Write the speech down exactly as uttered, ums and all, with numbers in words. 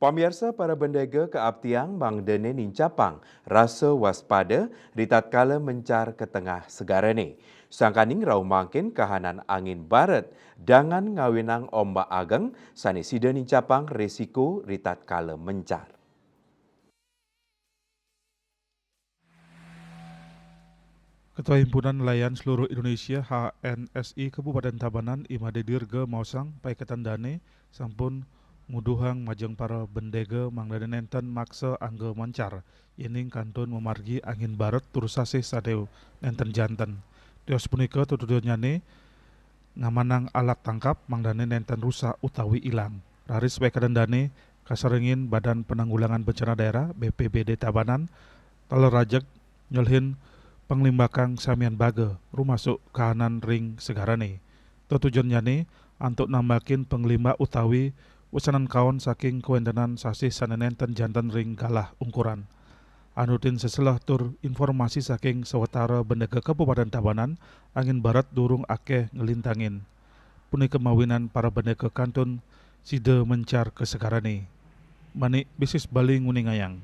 Pamiarsa, para bendega kaaptiang mangdane nincapang rasa waspada ritatkala mencar ka tengah segarane. Sangkaning rauh mangkin kahanan angin barat dangan ngawinang ombak ageng sane sida nincapang resiko ritatkala mencar. Ketua Himpunan Nelayan Seluruh Indonesia, H N S I, Kabupaten Tabanan, I Made Dirga, maosang paiketan dane sampun nguduhang majeng para bendega mangdane nenten maksa angga mencar, yening kantun mamargi angin barat tur sasih sane nenten janten. Tios punika tetujonnyane ngamanang alat tangkap mangdane nenten rusak utawi ilang. Raris paiketan dane kasarengin Badan Penanggulangan Bencana Daerah, B P B D Tabanan, taler rajeg nyelhin panglimbakang samian baga, rumasuk kahanan ring segarane. Tetujonnyane antuk nambakin panglimbak utawi wesanan kaon saking kawentenan sasih sane nenten janten ring galah ungkuran. Anutin seselah tur informasi saking sawetara bendega Kabupaten Tabanan, angin barat durung akeh nglintangin. Punika mawinan para bendega kantun sida mencar ka segarane. Manik B B C Bali nguningayang.